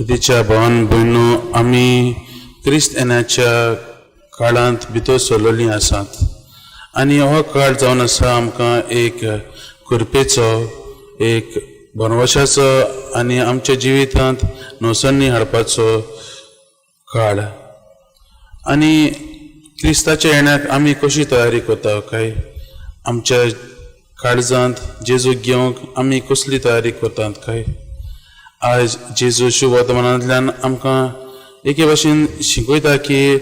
प्रितीच्या भावान भयणो, आमी क्रिस्त येण्याच्या काळांत भितर सरलेलीं आसात आनी हो काळ जावन आसा आमकां एक कृपेचो, एक बनवशाचो आनी आमच्या जिवितांत नवसरणी हाडपाचो काळ. आनी क्रिस्ताच्या येण्याक आमी कशी तयारी करता काय? आमच्या काळजांत जेजूक घेवंक आमी कसली तयारी करतात काय? आयज जेजू शुभवर्तमानांतल्यान आमकां एके भाशेन शिकयता की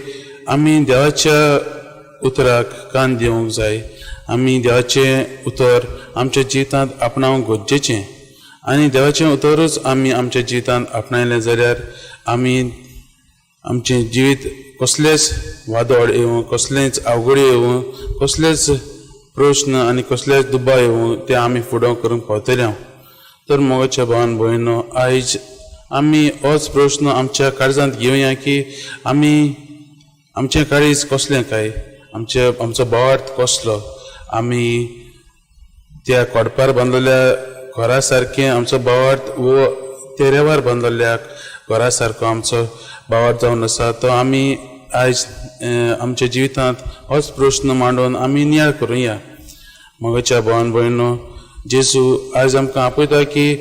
आमी देवाच्या उतराक कान दिवंक जाय. आमी देवाचें उतर आमच्या जिवितांत आपणावंक गरजेचें आनी देवाचें उतरूच आमी आमच्या जिवितांत आपणायलें जाल्यार आमी आमचें जिवीत कसलेंच वादळ येवं, कसलेंच अवघडी येवं, कसलेच प्रश्न आनी कसलेच दुबाव येवं, ते आमी फुडो करूंक पावतले. तर मोगाच्या भावान भयणो, आयज आमी होच प्रश्न आमच्या काळजांत घेवया की आमी आमचें काळीज कसलें काय? आमचे आमचो भावार्थ कसलो? आमी त्या कोडपार बांदलेल्या घरा सारकें आमचो भावार्थ वो तेरेवार बांदलेल्या घरा सारको आमचो भावार्थ जावन आसा, तो आमी आयज आमच्या जिवितांत होच प्रश्न मांडून आमी नियाळ करुया. मोगाच्या भावान भयणो, जेजू आयज आमकां आपयता की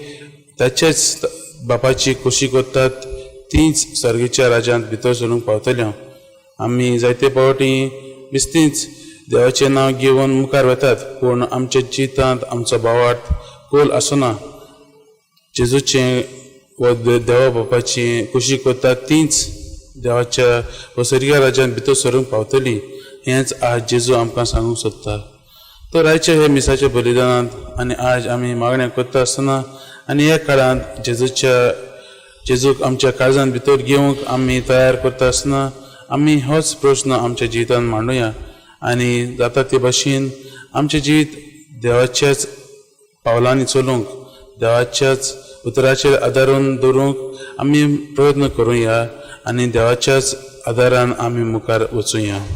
ताचेच बापाची खोशी करतात तींच सर्गेच्या राज्यांत भितर सरूंक पावतली. आमी जायते फावटी बेश्टीच देवाचें नांव घेवन मुखार वतात, पूण आमच्या जिवितांत आमचो भावार्थ खोल आसना. जेजूचें व देवा बापाची खोशी करतात तींच देवाच्या व सर्गीय राज्यांत भितर सरूंक पावतली, हेंच आज जेजू आमकां सांगूंक सोदता. तर आयच्या हे मिसाच्या बलिदानांत आनी आज आमी मागण्या करता आसतना आनी ह्या काळांत जेजूच्या जेजूक आमच्या काळजांत भितर घेवंक आमी तयार करता आसतना आमी होच प्रश्न आमच्या जिवितांत मांडुया आनी जाता ते भाशेन आमचें जिवीत देवाच्याच पावलांनी चलूंक, देवाच्याच उतराचेर आदारून दवरूंक आमी प्रयत्न करुया आनी देवाच्याच आदारान आमी मुखार वचुया.